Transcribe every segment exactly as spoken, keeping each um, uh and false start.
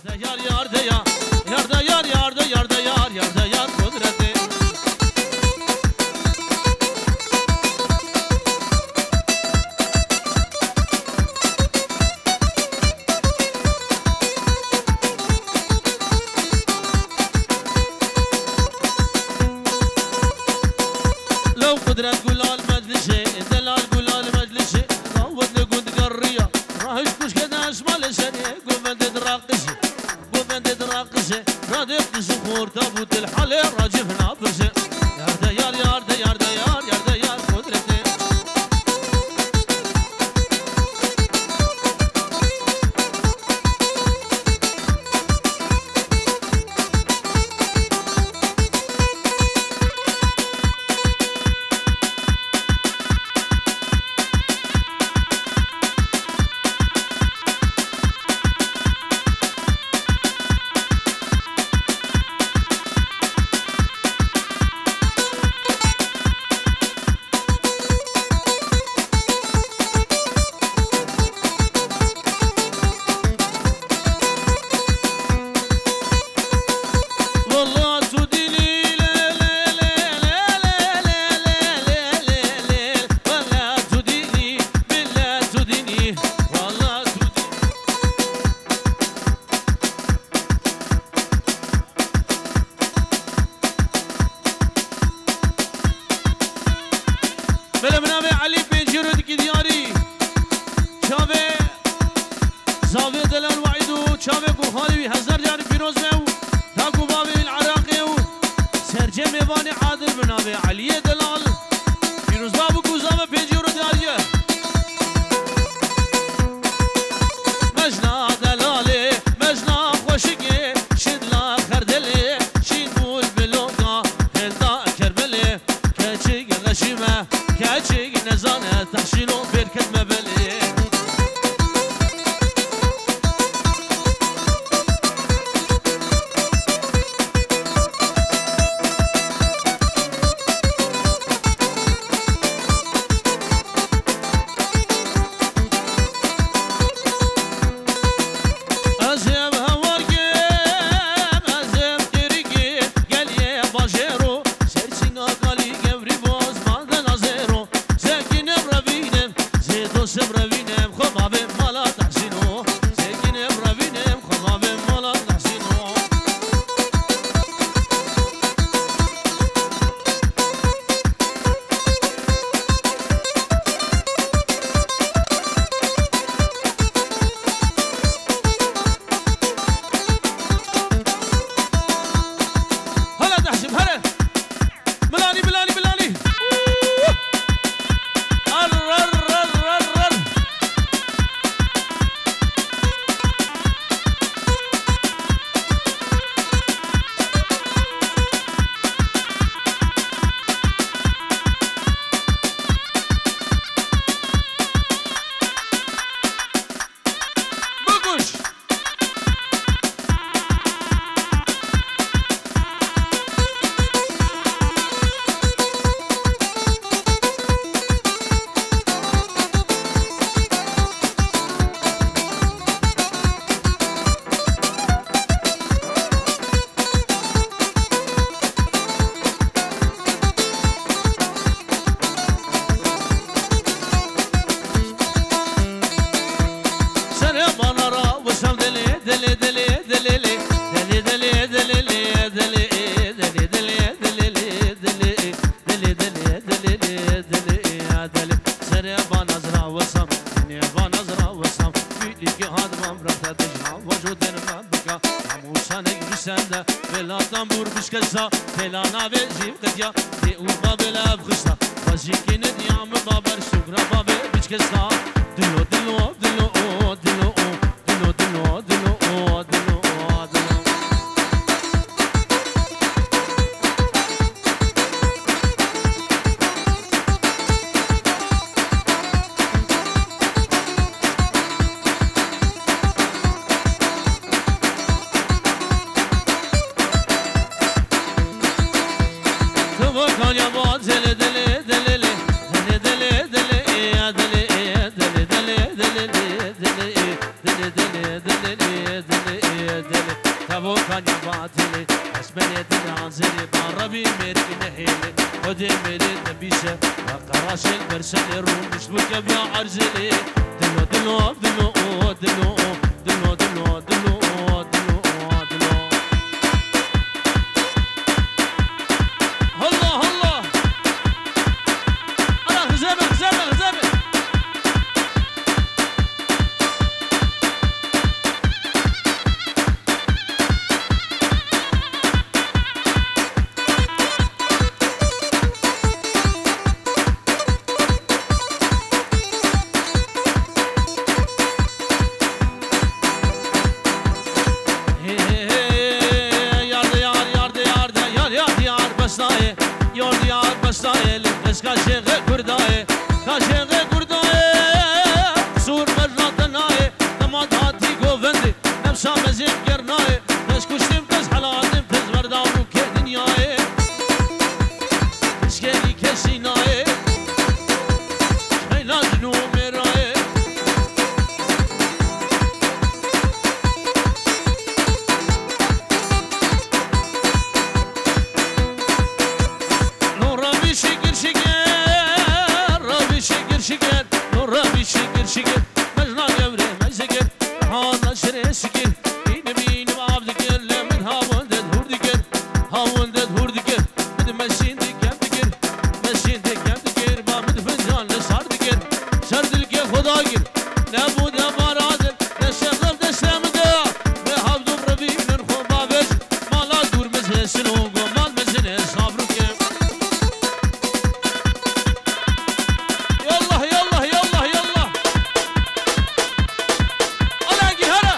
De yar, yar de ya, yar de yar, yar de, yar de yar, yar de yar kudretê. Lew qudret gulal meclişê, delal gulal meclişê, dawet li gund gerriya, rahiş kuşke de esma li şerê, govendê diraqişê, govendê diraqişê, radê qişi xorta bû til halê racif napişê. Yar de yar, yar de, yar de yar, yar de yar kudretê. Belê, bi navê Elî Pêncî Rûdikî Diyarî, çavê zavê delal Weîd û çavê Gurxanê wî hezar carî pîroz be û da ku bavê wî li Iraqê û sercê mêvanê adil bi navê Eliyê Delal. Pîrozba bû ku zavê Pêncî Rûdiyarî ye. Mejna delalê, mejna xweşikê, şidla xerdelê, şîn bûl biloka, hêlda Kerbelê. Keçik reşîme, keçik nezane, tehşîlo pêr ketme belê. Ez êm hewargim, ez êm kirigim, geliyê bajêro, serçinga kalî gevrî boz, manden azêro, zekînim revînim, zê dostim revînim, xwe bavê mala Tehsîno, zekînim revînim, xwe bavê mala Tehsîno. Hele Dehşim, hele! Milanî, milanî, milanî! Ar, ar, ar, ar, ar! Bikuş! Serê bana ra wisam dilê, dilê, dilê, dilê, lê. Dilê, dilê, dilê, lê, dilê, ê, dilê, dilê, dilê, lê, dilê, ê. Dilê, dilê, dilê, lê, dilê, ê, ya dilê. Serê bana zira wisam, dilê bana zira wisam. Bîdî ki hat van bira te dijna, vajo derme bika. Hemû sanek bi sende, vêla tembûr bişkesa, vêla navê jî qetiya, dê û bavê lev xista. Xwezîkî nediya min baber, sugra bavê biçkesa. Dilo, dilo, dilo, o, dilo, o, dilo, dilo, dilo, o, dilo, o, dilo. Dili, tavo kanya batili, esmene dili haziri, barabi meri nehili, ode meri tebise, ve karaşil berseli rumiş bu kebya arzili, dilo, dilo, dilo, o, dilo, o, dilo, dilo, dilo, o, dilo, o, dilo. Allah, Allah. Ana, xizeme, xizeme, xizeme. Hê, hê, hê, yar de yar, yar de yar de, yar, yar de yar, besnayê. Yar de yar, besnayê, li qeşka şêxê Kurdayê. Ka şêxê Kurdayê, qisûr mejna tenayê. Dema datî govendê, nefsa mezin kernayê. Tez kuştim, tez helalim, tez verda bû kê dinyayê. Tez kêrî kesî nayê. Heyna jinû mêrayê. No rabî şikir şikir, rabî şikir şikir, no rabî şikir şikir. Mejna gewre mezigir, hana şirê şikir. Bînim bînim av dikir, lê min hawin de hûr dikir, hawin de hûr dikir. Min meşîn dikem dikir, meşîn dikem dikir, ba min fincan li sar dikir. Ser dilkê xwe dagir, nebû de bara dil, destê xwe destê min de. Lê hevdû revînin xwe bavêj, mala dûr min zê sino, go mal min zine sabrûke. Yallah, yallah, yallah, yallah. Ala gî here.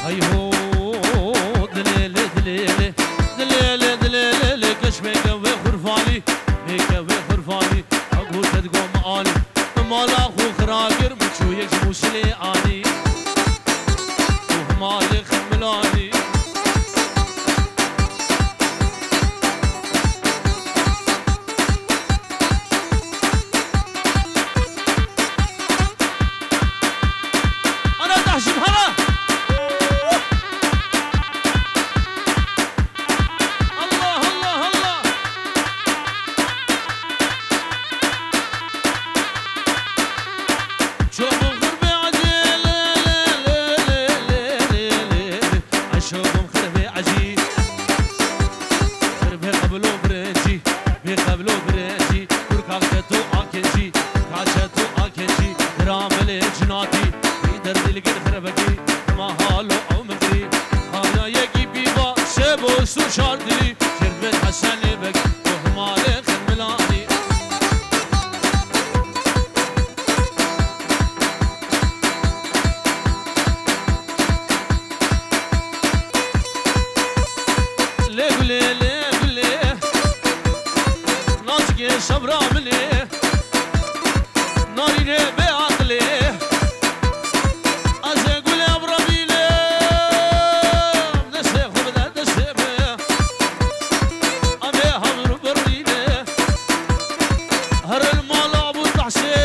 Hey ho, dilê lê, dilê lê, dilê lê, dilê lê, lê, keş mêke wê xurfalî, mêke wê xurfalî, a gote digo me alî, min mala xwe xira kir, min çû yek ji Mûsilê anî, û hema lê xemil anî. Ana tahşim, hana! Allah, Allah, Allah! Şoxum xirbê ecî, lê, lê, lê. Ay şoxum xirbê ecî. Xirbê qeblo birecî, bê qeblo birecî. Kurkak çeto akencî, ka çeto akencî. Dira belê cinatî, bî derdî li gel xirbekî. Dima halo ew miqrî. Xana yekî bîva, şebo su şar dilî. Şerbet Hesenê Beg, û himalê xemil anî. Lê gulê, lê gulê, nazikê sebra min ê. Narînê bê aqilê. Ez ê gulê bi revînê. Destê xwe bide destê min. Em ê hev rû birîne. Herin mala Ebû Tahsê.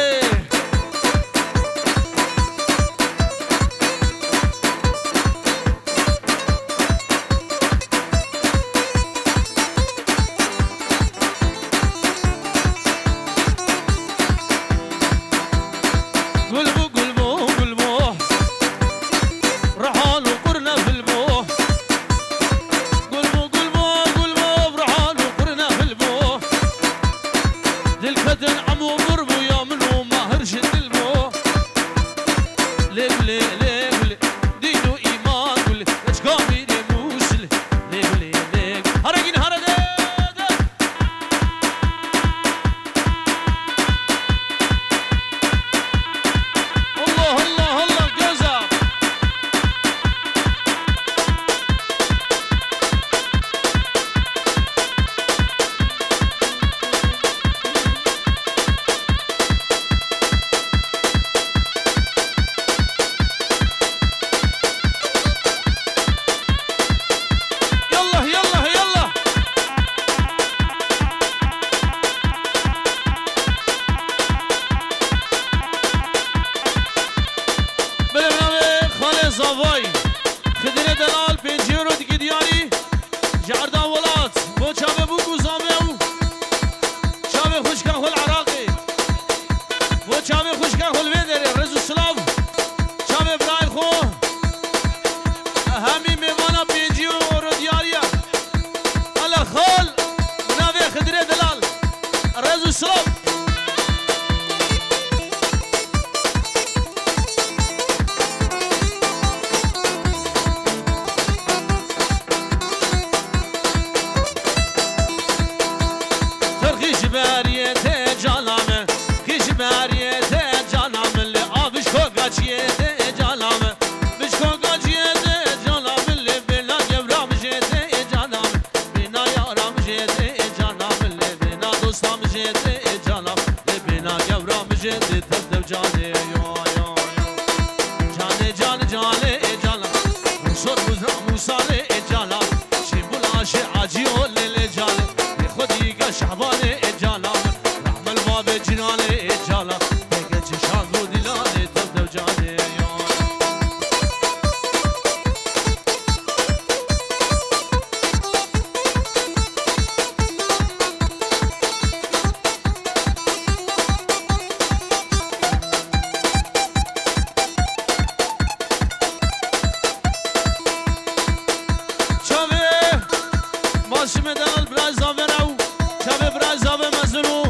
Ê cana min, bişkoka ciyê dê cana min, lê bêhna gewra min jê dê, ê cana min, bêhna yara min jê dê, ê cana min, lê bêhna dosta min jê dê, ê cana min, lê bêhna gewra min jê dê, tev tev canê, yo, yo, yo. Canê, canê, canê, ê cana min, Musor, Muzra, Musalê, ê cana min, Şîmbul Aşê, Acî Olê, lê canê, ê xwedî ge Şehbanê, ê cana min, Rehmel Babê Cînanê, ê cana min, pêke çeşan bû dîlanê, tev tev canê, yo. Çavê Masimê de al biray zave rew. Çavê biray zave mezin û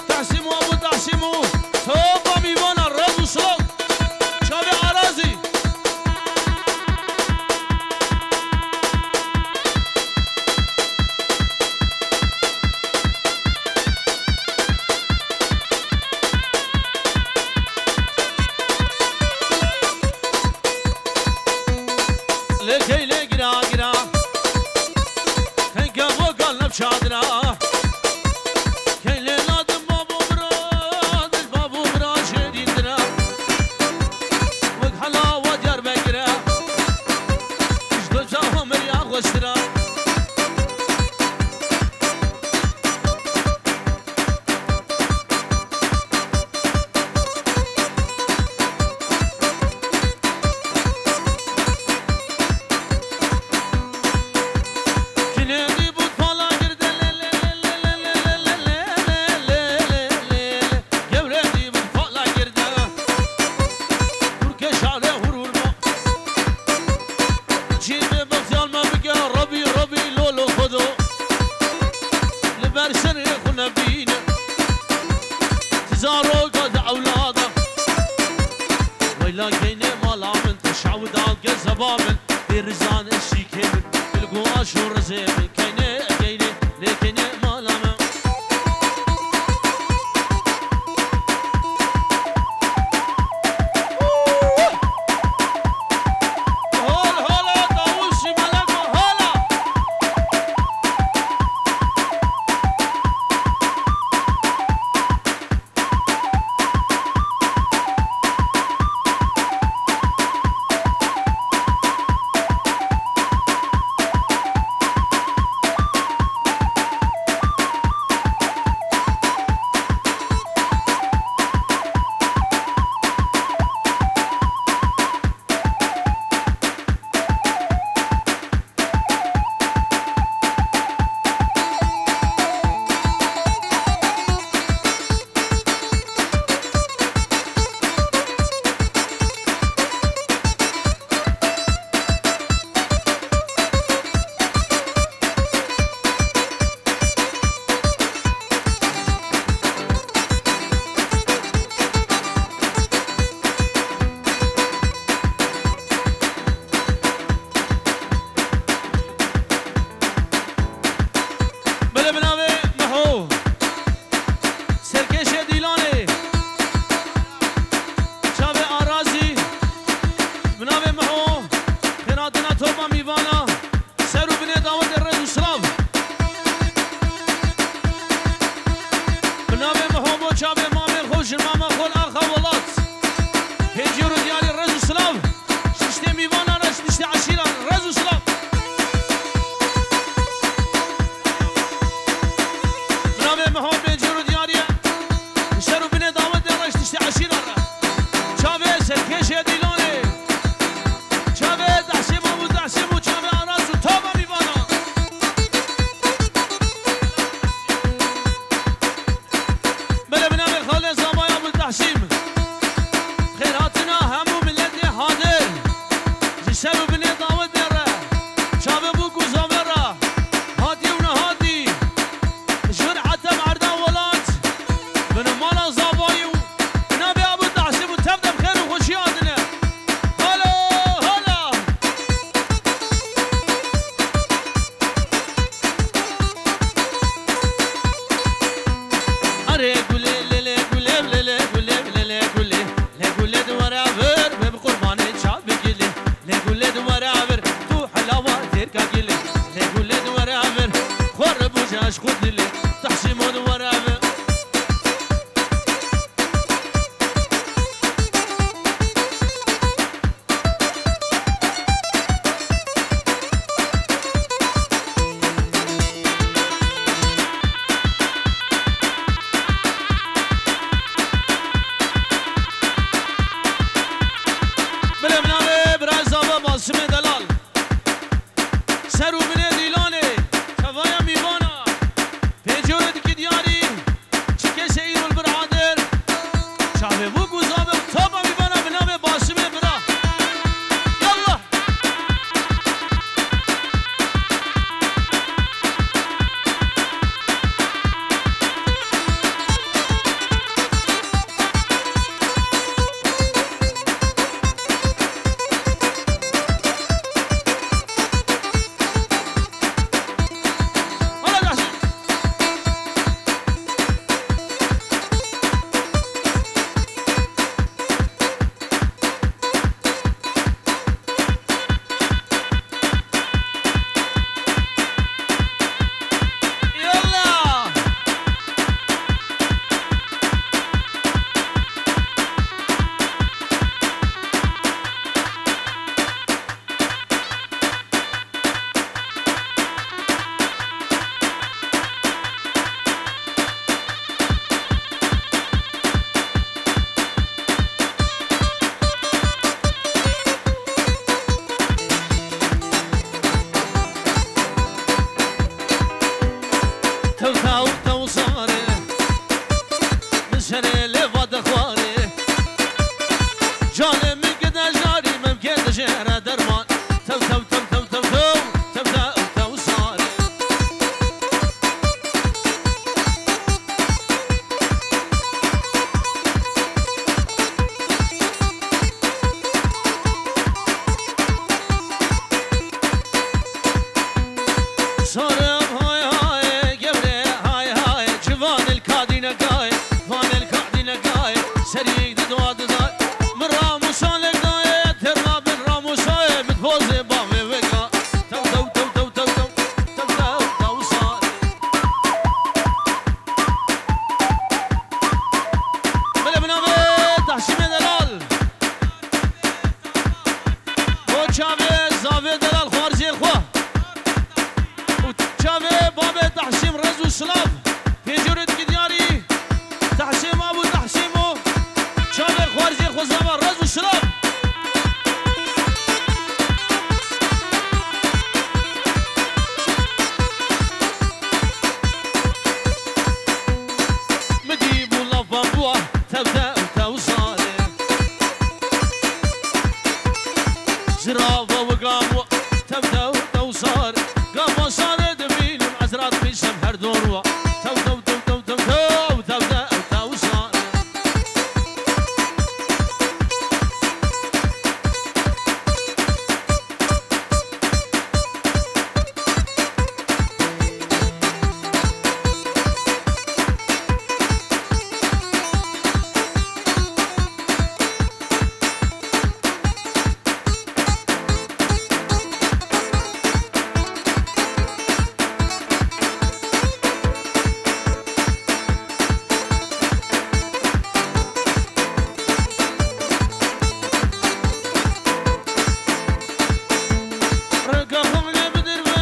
Tehsîm û Abu Tehsîm û topa mîvana rev û silav. Çavê Arazî. Lê keylê gira gira, tenke voka lev çadira. Keylê nadim babo bira, dil babo bira jêrî dira. Wek hela wa Diyarbekir e, ji do caha meriya xweştir e. Kinêdî bû pala girde, lê, lê, lê, lê, lê, lê, lê, lê, lê, lê, lê, lê, lê. Gewredî bû pala girde. Hûrke şare hûr hûr ma. Çî bê bextiyar me bike, Rebî, Rebî, lolo Xwedo. Li ber serê xwe nebîne. Ti zaroka di ewlada. Weyla keynê mala min, te şawida ke zeba min. Bê rizan eşîkê min, bil guaş û rizê min. Keynê, keynê, lê keynê mala min. Hol, hol, hol, Dawûsî Meleko, hola. Eşq û dilê Tehsîmon were bi. Bilê min navê birayê zava Basimê Delal. Ser û binê dîlanê, kevaya mîvana, pêncî û dikî diyarî, çi kesê îro li vir hadir, çavê bûk û zavê û tapa mîvana bi navê Basimê bira. Yallah! Tew tew tew sare, min serê lê va dixware. Canê min gide jarî, memkê dijêre derman. Tew tew tew tew tew tew, tew tew tew sare. Sarem hay hay, gevrê hay hay, civan el kadîne gay, van el kadîne gay, serî di dua di day. Min ramûsa lek daye, terna bin ramûsayê, min pozê bavê vega. Tew tew tew tew tew tew, tew tew tew sar. Bilê min navê Tahsîmê Delal. Bo çavê zavê Delal xwarzê xwe û çavê babê Tahsîm rez û silav. Pêncî û dikî diyarî Tahsîm Abu Tahsîm û çavê xwarzê xwe zava rez û silav. Min dî bû lafa bûa. Tev tev tev sare. Zirava we gam we. Tev tev tev sare. Gava sare dibînim ezra dibîsem her dor we. Tev tev tev tev tev tev tev tev tev sare. Reka xane bidir be,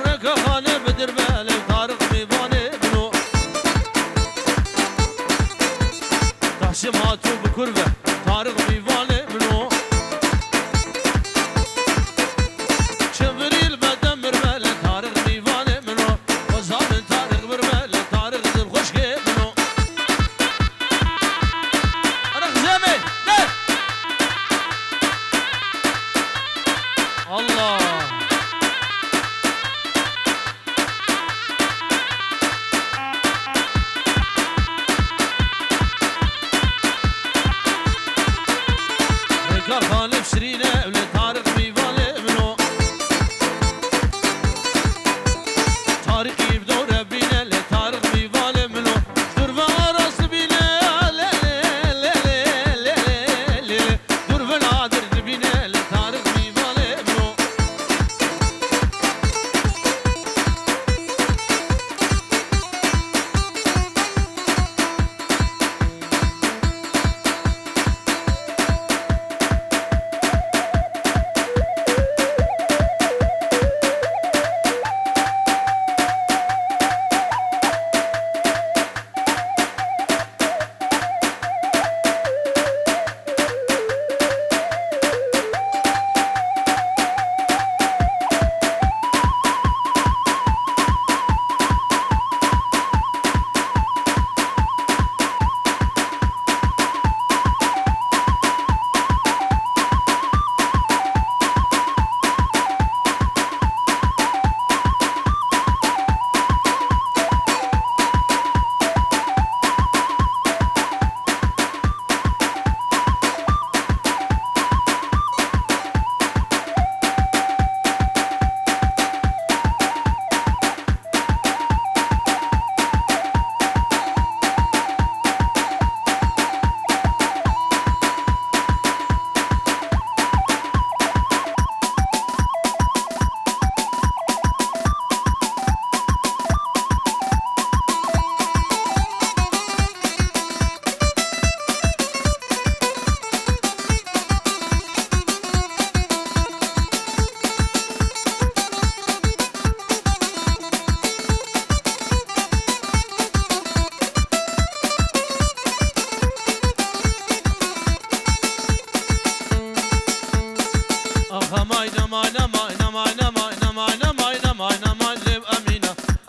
reka xane bidir be, lê Tariq mîvanê min o. Tahsîm hatû bi kur be, Tariq mîvanê min o. Çevirî li bedem bir be, lê Tariq mîvanê min o. Xweza min Tariq bir be, lê Tariq dil xwişkê min o. Ana xizemê, de! Allah! Rêka Xalif Şirîne, ewle Tariq mîvalê min o. Tarîqî bi dore bîne, lê Tariq mîvalê min o. Ji dur ve arast bîne, lê, lê, lê. Dur ve nadir dibîne, lê Tariq mîvalê min o.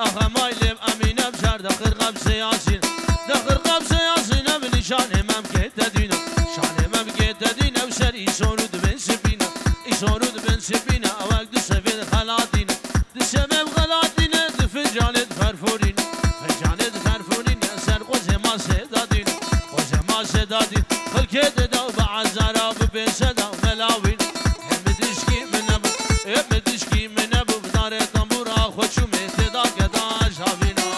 Axa maylê Emîne bijar de xirqab seyasîn. De xirqab seyasîn ev nîşanê memkê te dîne. Şanê memkê te dîne ev ser îsor û dibên sipîne. Îsor û dibên sipîne ewek du sevên xelatîne. Di sevên xelatîne di fincanê di ferforîne. Fincanê di ferforîne ser qozê masê dadîne. Qozê masê dadîne. Xilkê dida û bi ezara bi pêseda û melawîne. Ê midişkî min nebû, ê midişkî min nebû, bi darê tembûra xwe çûmê têda keda javîna.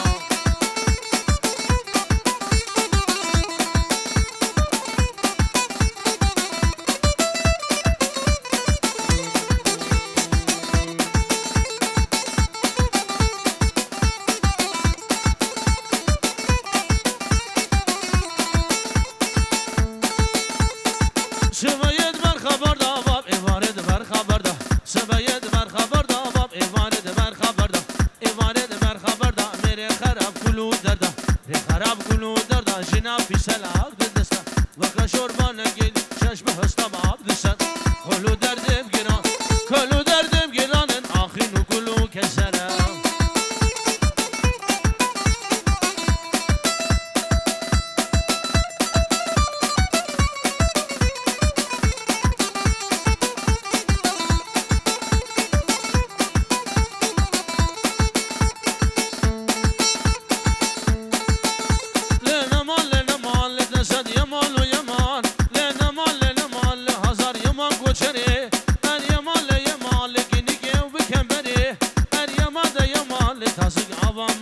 Sivayê di ber xeber da, bab, êvarê di ber xeber da. Sivayê di ber xeber da, bab, êvarê di ber xeber da. Êvarê di ber xeber da, mêrê xerab kul û derda. Rê xerab kul û derda, jina pîsel ak di desta. Weke şorba negêl, şeş bi hesta bab di ser. Kul û derdê giran, kul û derdê giran in, axîn û kul û kesere. Lê neman, lê neman, lê desed yeman û yeman. Lê neman, lê neman, lê hazar yeman goçerê. Er yeman, lê yeman, lê kinîkê û bi kemberê. Er yeman de yeman, lê tazik avam